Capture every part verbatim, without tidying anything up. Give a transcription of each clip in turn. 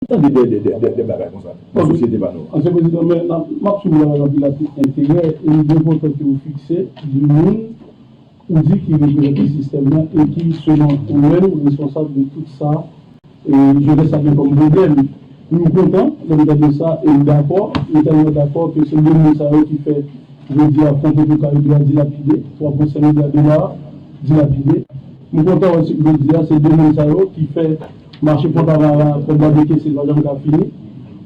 tande de, de, de, de, de bagay konsa nan sosyete pa nou an. Ansyen prezidan, men m ap, m ap swiv la avèk anpil enterè, e m byen kontan ke ou fikse de moun ou di ki reprezante sistèm nan e ki, selon ou menm, responsab de tout sa, e, jenès la gen kòm pwoblèm. M kontan lè m tande sa e m dakò, m tèlman dakò ke se de moun sa yo ki fè jodi a Fon Petro Karibe a dilapide, twa pwen senk milya dola dilapide. M kontan wè jodi a se de moun sa yo ki fè mache Fon Tamara, kòb la dekese, l pa janm ka fini.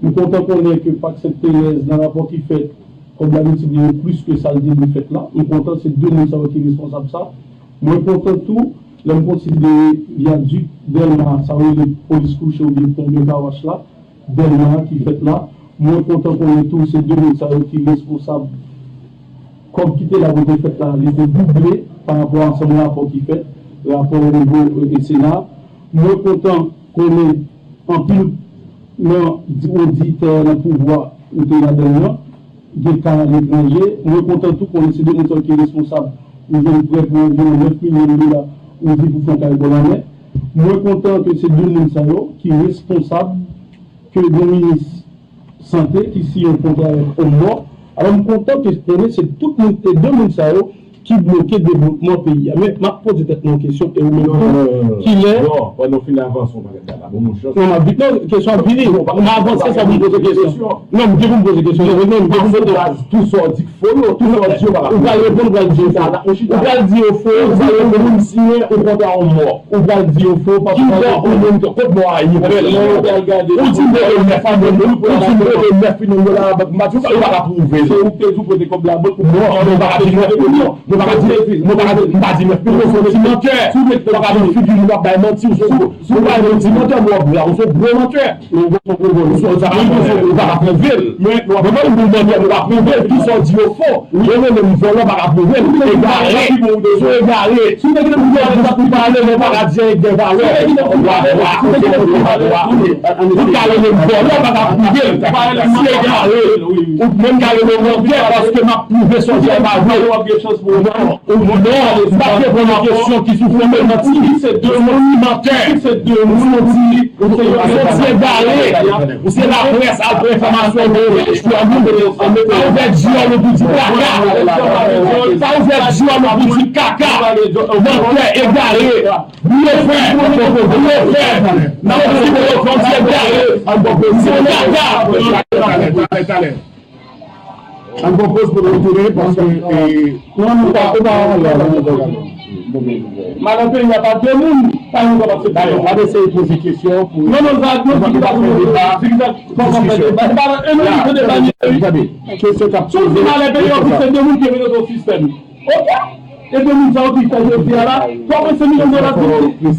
M kontan konnen ke Pak Sent Terèz, nan rapò ki fèt, kòb la miltipliye plis ke sa l te dwe fèt la. M kontan se de moun sa yo ki responsab sa. Mwen kontan tou lè m konsidere vyadik Dèlma, sa yo rele polis kouche oubyen pon de Kawash la, Dèlma a ki fèt la. Mwen kontan konnen tou se de moun sa yo ki responsab kòb ki te la pou te fèt la, li te double pa rapò a ansanm rapò ki fèt, rapò o nivo, e, e, Sena. Mwen kontan konnen anpil nan di-, oditè nan pouvwa ou te ladan l lan, gen ka aletranje. Mwen kontan tou konnen se de moun sa yo ki responsab, ou jwenn prè pou anviwon nèf milyon dola, ou di pou fè yon kay bò lanmè. Mwen kontan ke se de moun sa yo ki responsab ke gen minis sante ki siyen yon kontra avèk Onmò. Alò, m kontan ke konnen se tout moun, se de moun sa yo ki bloke devlopman peyi a. Men, m ap poze tèt mwen yon kesyon, e ou menm tou, kilè... Non, pandan w fin avanse yon pakèt bagay, ban m yon chans. Non, m ap vin, non, kesyon ap vini. M avanse san m poze kesyon. Non, m gen pou m poze kesyon. Non, m gen pou m poze. Tou sa w di k fo yo, tou sa w di yo pa ka pwouve. Ou pral reponn, ou pral di yo fo. Ou pral di yo fo, ou pral reponn. Moun siyen yon kontra Onmò. Ou pral di yo fo, paske... Ki bò ou menm, kot bò a ye? Ou di m pote nèf milyon, ou di m pote nèf milyon dola nan bank, m pa di w pa ka pwouve l. Se ou ki te di w pote kòb la bank. Non, nou pa ka di nèf milyon. Nou pa ka di, nou pa ka di, m pa di nèf milyon, se yon ti mantè. Ou pa ka di figi nou ap bay manti, ou se, ou pa di manti, mantè, ou se yon gwo mantè. Ou pa ka pwouve l. Men, men, men, ou mantè, ou pa pwouve l. Tout sa w di yo fo. Ou menm, menm vòlò pa ka pwouve l. Egare. Ou egare. Si w te gen pou pale, men pa ka di anyen ki gen valè. Ou ka rele m vòlò, pa ka pwouve l. Si egare. Ou menm ka rele m mantè paske m ap pwouve sa w di a pa vre. Ou non, m pa t reponn yon kesyon ki sou fòm de manti. Ou se de moun mantè. Ou se de moun ki, ou se yon ti egare. Ou se laprès al pran enfòmasyon de yo. Pa ouvè dyòl ou pou di kaka. Pa ouvè dyòl ou pou di kaka. Mantè, egare. Blofè, blofè. Nan yon ti blofè, ti egare. Ou se kaka. Talè, talè, talè. Ann pran poz pou nou retounen, paske, e, non, nou pa, nou pa, non, non, non, non. Madan peyi a pa de moun, pa yon kòb ap separe. Dakò, n ap eseye poze kesyon pou... Non, non, sa, non, nou pa fè deba, diskisyon. Tande, kesyon k ap poze, madan peyi a, se de moun ki mete nan sistèm. Ok? E de moun sa yo ki fè jodi a la, twa pwen senk milyon dola ki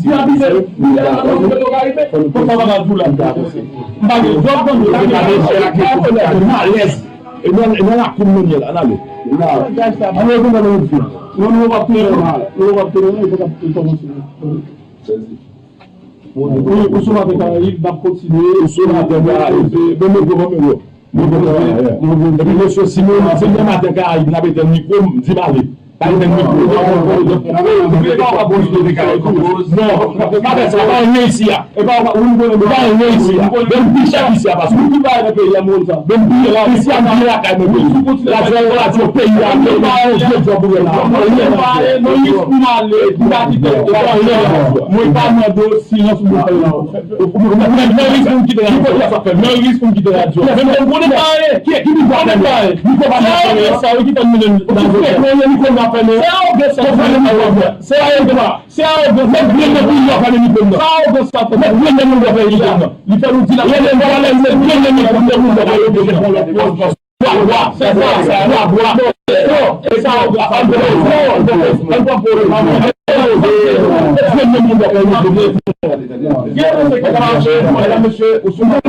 dilapide, milya dola nan Petro Karibe, fòk sa pa ka di w la. M pa gen dòt nan men. Malèz. E nan, e nan lakou m menm ye la, n ale. N ale pou nan yon vi. Non, nou pa tounen, non, nou pa tounen, nou pa tounen. Wi, ou sou Maten Karayib, n ap kontinye. Ou sou Maten Karayib. Bon, bon, bon, bon, bon. Epi mesye, si nou, si nou Maten Karayib, n ap etenn mikwo, m di m ale. Pa etenn mikwo. Non, pa fè sa, pa anyen isi a. Pa anyen isi a. Menm pi chè isi a, paske menm pi chè isi a, m pi lakay mwen menm. Radyo, radyo peyi a, peyi a, vye djòb ou wè la. Mwen pa mande w silans pou mwen fè la. Mèt Mèris pou m kite radyo. Mèris pou m kite radyo. Men mwen konnen pa anyen. Ki, ki pou fè anyen? Niko pa fè anyen. Sa yo ki fè m mennen nan zòrèy. Niko pa fè anyen. Se awogan sa. Se awogan sa. Se awogan sa. Mèt Grenn nan pou yo fè Niko nan. Sa awogan sa. Mèt Grenn nan pou yo fè Niko nan. Li fè nou di la. Mèt Grenn nan pou yo fè Niko nan. Bwa, bwa, se sa, bwa, bwa. Gen yon mesye ki ta mache, medam, mesye, ou sou moun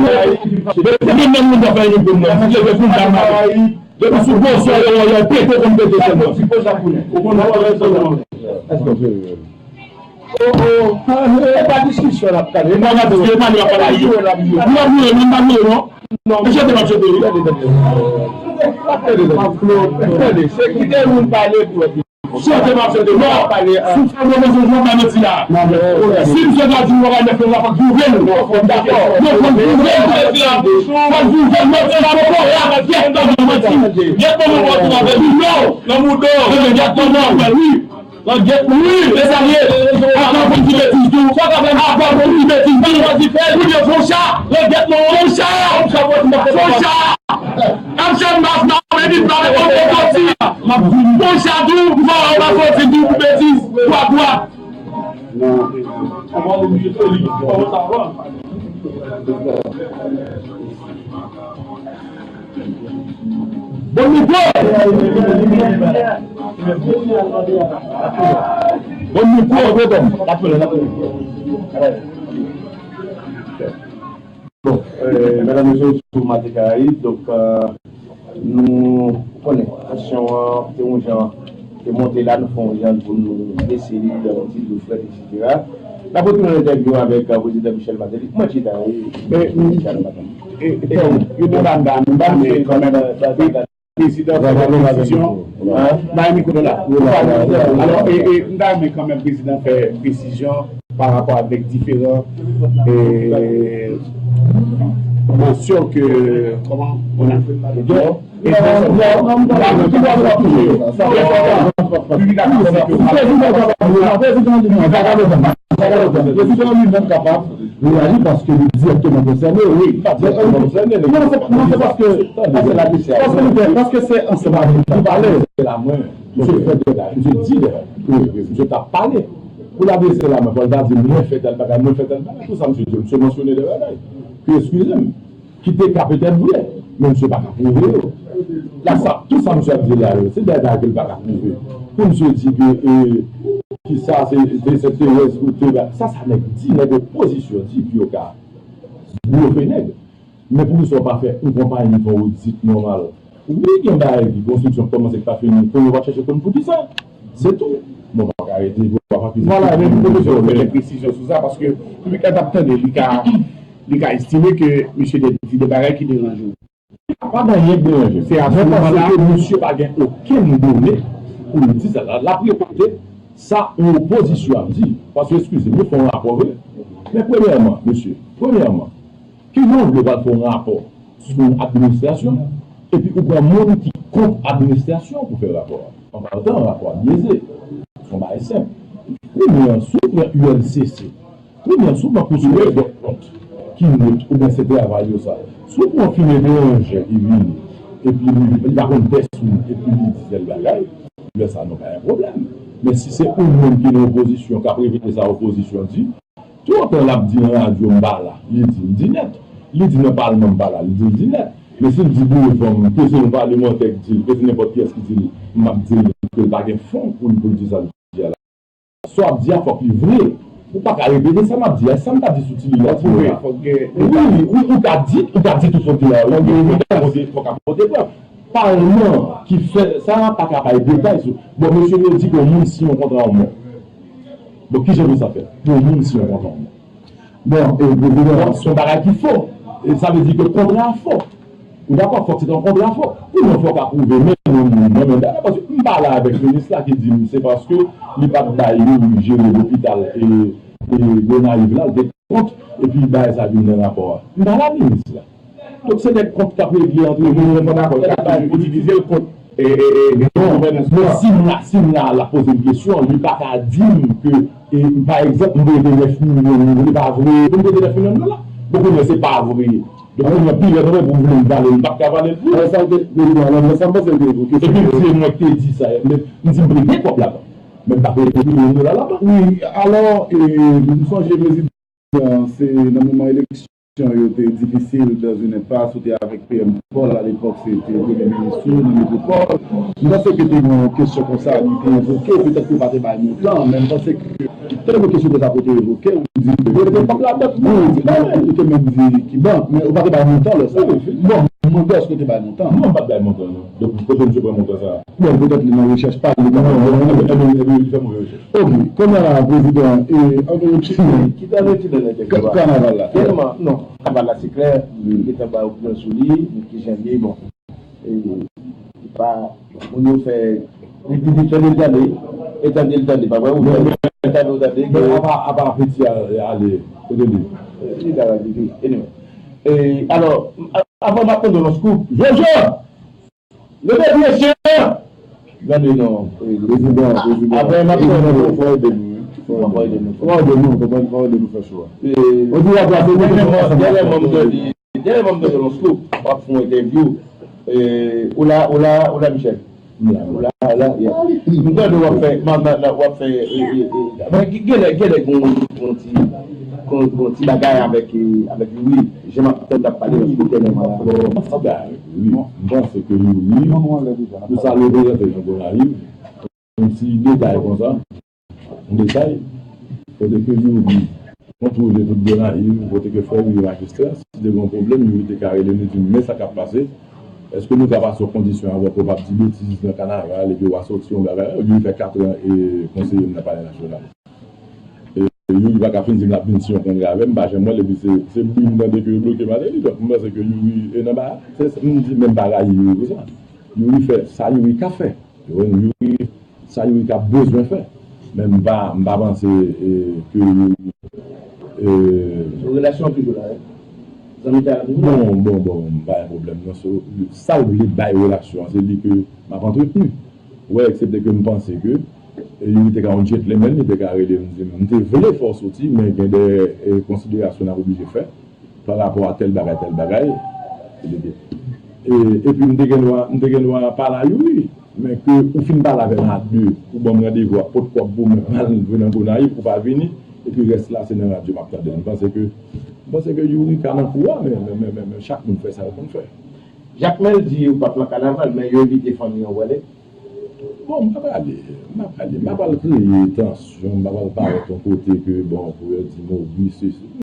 Karayib. Depi sou bon sò yo, yo pete, konn pete sèlman. Oh, oh. E pa diskisyon n ap pale. E pa diskisyon, e pa nou ap pale. Nou ap mouri, nou pa mouri, non? Non. Mesye, te m ap chante, wi. Tande, tande. Tande, tande. Tande, se kite moun pale pou lòt. Chante m ap chante. Non, si w fè yon mensonj, w ap bay manti la. Si misye ta di nou bagay nèf lan, fòk pwouve l. Non, fòk pwouve l. Fòk pwouve l manti la, poko la, gèt kòman manti. Gèt kòman manti la, non. Nan moudo. Gèt kòman, wi. Nan gèt, wi, se sa l ye. Apa w konn di betiz tou. Apa w konn di betiz tou. Ou byen fon cha. Fon cha. Fon cha. Ap chan mas nan men li pa reponn konti. Bon, chadou, m va w pa foti di pou betiz. Kwa, kwa. Bon mikwo. Bon mikwo, bon. Bon, euh, medam, mesye, sou Maten Karayib, donk, euh, nou konnen, tansyon an te yon jan, te monte la, nou fè yon jan pou nou bese li, yon ti dlo frèt, etsetera. N ap retounen nan entèvyou avèk, euh, prezidan Michel Martelly. Kòman chita, wi, Michel Martelly? E, e, e, yo te ba m ba m, ba m, kanmenm, prezidan fè desizyon. Bay mikwo la. Alò, e, e, m ta renmen kanmenm prezidan fè presizyon pa rapò avèk diferan, e, mansyon ke, kòman, on a, e, Prezidan li menm kapab reyaji paske li dirèkteman konsène. Wi, li pa dirèkteman konsène, li... Non, se, non, se paske, paske se ansanm avèk li pale. Misye fè de la, misye di de la. Wi, wi, misye t ap pale. Pou l adrese la men, fò l ta di, mwen fè tèl bagay, mwen fè tèl bagay. Tout sa misye di, misye mansyone de bagay. Ke eskize m. Ki te ka petèt vre, men misye pa ka pwouve yo. La, sa, tout sa misye ap di la yo, se de bagay ke l pa ka pwouve. Pou misye di ke, e, ki sa, se, se, se Thérèse ou te ba, sa, sa nèg di, nèg opozisyon di, pou yo ka blofe nèg. Men poukisa w pa fè yon konpayi fè yon odit nòmal? Wi, gen bagay ki konstriksyon k kòmanse k pa fini, kounye a w ap chèche konn poukisa. Se tou. Bon, pa ka rete, w ap akize... Vwala, men pou nou fè de presizyon sou sa, paske piblik la t ap tande, li ka, li ka estime ke misye te di de bagay ki deranje w. Pa gen anyen k deranje m. Se a se moman la. Mwen panse ke misye pa gen okenn done pou l di sa la. L ap repete sa yon opozisyon ap di. Paske, eskize m, yo fè yon rapò vre. Men premyèman, mesye, premyèman, kijan w vle w al fè yon rapò sou yon administrasyon, epi ou pran moun ki kont administrasyon pou fè rapò a? An partan, rapò a byeze. Se yon bagay senp. Premye an, si w pran U L C C, premye an, si w pran konseye dòt kont ki net oubyen se travay yo sa, si w pran yon fim etranjè ki vini, epi li, li pa konn pèsonn, epi li di tèl bagay, lè sa nou pa gen pwoblèm. Men si se ou menm ki nan opozisyon k ap repete sa opozisyon di, toutan l ap di nan radyo, "M pa la," li di, "M di nèt." Li di nan palman, "M pa la," li di, "M di nèt." Men si l di devan m, ke se yon palemantè k di l, ke se nenpòt kiyès ki di l, m ap di l ke l pa gen fon pou l, pou l di sa l di a la. Sa w ap di a, fòk li vre. Ou pa ka repete sa m ap di a. Sa m ta di sou ti liy la, ti liy la. Wi, wi, ou ka di, ou ka di tout sa w di la. Wi, wi, fòk ap pote, fòk ap pote prèv. Palman ki fè sa a pa ka bay detay sou. Bon, mesye yo di ke yon moun siyen yon kontra yon mò. Bon, kijan pou sa fèt? Pou yon moun siyen yon kontra yon mò. Bon, e, prezidan, se yon bagay ki fo. E sa vle di ke kontra a fo. Ou dakò, fòk se te yon kontra fo. Pou mwen, fòk a pwouve, men yon moun nan men bagay, paske m pale avèk minis la ki di m se paske li pa t bay li jere lopital e, e Gonayiv la, l te kont, epi bagay sa vin nan rapò a. M pa la minis la. Donk, se nèg kont k ap regle antre yo. Mwen, mwen pa dakò, l ka toujou itilize l kont, e, e, e, non, gouvènans. Men si m la, si m la, l ap poze m kesyon, li pa ka di m ke, e, pa egzanp, m prete nèf milyon, li pa vre, pou m prete nèf milyon dola. Bon, kounye a, se pa vre. Donk, kounye a, pi lè mwen pou vle m vale, m p ap ka vale l pou. Alò, sa te, prezidan, alò, sa m panse l te evoke, se... Epi m di, se mwen ki te di sa, men m di m prete kòb ladan. Men m pa prete milyon dola ladan. Wi, alò, e, m sonje prezidan, se nan moman eleksyon yo te difisil, dans une impasse, ou te avèk P M Paul, à l'époque, se te premye minis ou nan metropole. M panse ke te gen yon kesyon konsa ki te evoke, petèt ke w pa te bay montan, men m panse ke te gen kesyon konsa ke w te evoke, ou di ke... Yo te pran ladan, wi, ou te menm di ki bank, men ou pa te bay montan lè sa. Wi, wi. Bon, m mande èske w te bay montan? Non, m pa t bay montan, non. Donk, kote misye pran montan sa a? Bon, petèt li nan rechèch pa li. Non, non, non, non, li fè move rechèch. Ok, kounye a la, prezidan, e, ann nou retounen. Ki ta retounen nan entèvyou a? Kanaval la. Tèlman, non, kanaval la, se klè, li te ba opinyon sou li, men ki jan li ye, bon. E, li pa, moun yo fè, li, li, li fè detaye, E tande l tande, pa vre? Ou tande, tande, ou tande. Men apa, apa piti a ale, kote li? Li ka rive. Anyway. E, alò, a- avan m ap tande yon scoop. Jojo! Leve mesye! Gade non. Prezidan, prezidan. Apre, m ap tande. Fò ede nou, wi. Fò ede nou. Fò ede nou, fò ede nou fè cho a. Ou di w ap plase nou. Dènye manm tande. Dènye manm tande yon scoop. W ap fè yon entèvyou. Ou la, ou la, ou la, Michel? Ou la, ou la, yeah. M tande w ap fè, w ap fè, men genlè, genlè gon ti, gon ti bagay avèk, avèk Youri. Jan m ap tande ap pale nan scoop dènye manm la. Bon, ti bagay, wi. M panse ke Youri, pou sa reprezante nan Gonayiv, yon ti detay konsa, yon detay, kote ke Youri kontwole tout Gonayiv, kote ke frè Youri majistra, si te gen yon pwoblèm, Youri te ka rele nou di m, men sa k ap pase, èske nou ka pase yon kondisyon avè w pou w p ap di betiz nan kanaval, epi w a soti yon bagay, Youri fè katran e konseye m nan Palè Nasyonal. E Youri pa ka fin di m l ap vin si yon kontre avè m, m pa janm wè l, epi se, se bri m tande ke yo bloke Martelly, donk m panse ke Youri e nan bagay, se, m di menm pa rayi Youri pou sa. Youri fè sa Youri ka fè. Youri, sa Youri ka bezwen fè. Men m pa, m pa panse ke Youri. Relasyon an toujou la, wi. Zanmitay la toujou la. Bon, bon, bon, m pa gen pwoblèm non. Sa l vle bay relasyon an, se li ke m ap antretni. Wè, eksepte ke m panse ke Youri te ka yon gentleman, li te ka rele m di m, m te vle fè w soti, men gen de konsiderasyon n ap oblije fè pa rapò a tèl bagay, tèl bagay. Epi m te gen dwa, m te gen dwa pale a Youri, men ke ou fin pale avè m a de, ou ban m randevou ak pot kòb pou mwen, m al jwe nan Gonayiv, ou pa vini, epi rès la se nan radyo m ap tande l. M panse ke, m panse ke Youri ka nan kou a, men, men, men, men, men chak moun fè sa yo konn fè. Jakmèl di ou p ap nan kanaval, men yo envite fanmi an pou ale. Bon, m pa prale, m pa prale, m pa pral kreye tansyon, m pa pral parèt yon kote ke, bon, pou yo di Maurice, sesi.